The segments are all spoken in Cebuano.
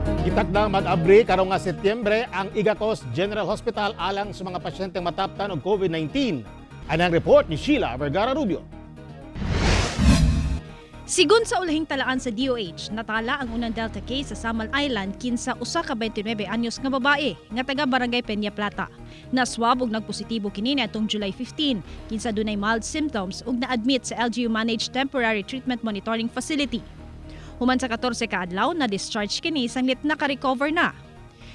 Gitakdang mag-abri karong nga Setyembre ang IGACOS General Hospital alang sa mga pasyenteng mataptan og COVID-19. Anang report ni Sheila Vergara Rubio. Sigon sa ulahing talaan sa DOH, natala ang unang Delta case sa Samal Island kinsa usa ka 29 anyos nga babae nga taga Barangay Peña Plata. Na-swab ug nagpositibo kini niadtong July 15 kinsa dunay mild symptoms ug na-admit sa LGU managed temporary treatment monitoring facility. Human sa 14 ka adlaw, na-discharge kini sanglit naka-recover na.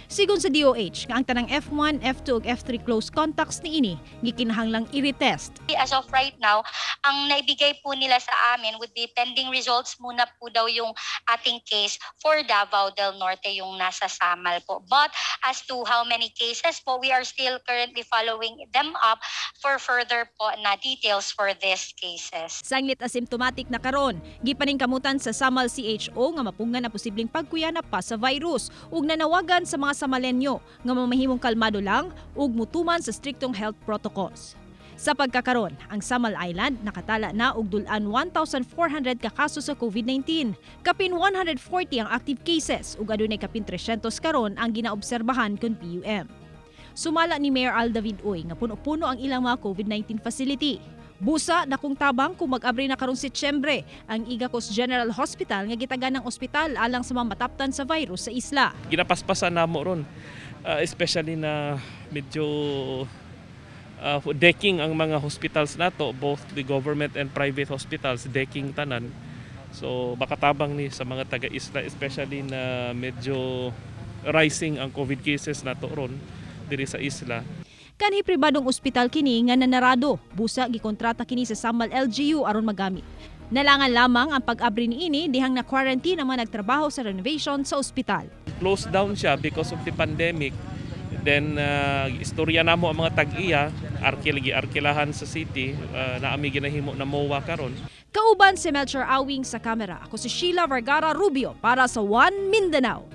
Sigon sa DOH, nga ang tanang F1, F2 ug F3 close contacts niini gikinahanglang i-retest. As of right now, ang naibigay po nila sa amin would be pending results muna po daw yung ating case for Davao del Norte, yung nasa Samal po. But as to how many cases po, we are still currently following them up for further po na details for these cases. Sanglit asymptomatic na karon, gipaningkamutan sa Samal CHO nga mapungan na posibleng pagkuyanap pa sa virus ug nanawagan sa mga Samalenyo nga mamahimong kalmado lang ug mutuman sa striktong health protocols. Sa pagkakaron, ang Samal Island nakatala na og dul-an 1,400 ka kaso sa COVID-19. Kapin 140 ang active cases ug adunay kapin 300 karon ang ginaobserbahan kon PUM. Sumala ni Mayor Al David Uy nga puno-puno ang ilang mga COVID-19 facility. Busa dakong tabang kung mag-abri na karong Setyembre ang IGACOS General Hospital nga gitagan ng ospital alang sa mga mataptan sa virus sa isla. Ginapaspasan namo ron, especially na medyo decking ang mga hospitals nato, both the government and private hospitals, decking tanan. So makatabang ni sa mga taga-isla, especially na medyo rising ang COVID cases nato ron diri sa isla. Kanhi pribadong ospital kini nga nanarado, busa gikontrata kini sa Samal LGU aron magamit. Nalangan lamang ang pag-abri niini dihang na quarantine ang mga nagtrabaho sa renovation sa ospital. Closed down siya because of the pandemic. Then istorya namo ang mga tag-iya, arkil giarkilahan sa city, naami ginahimo na MOA karon. Kauban si Melchor Awing sa kamera. Ako si Sheila Vergara Rubio para sa One Mindanao.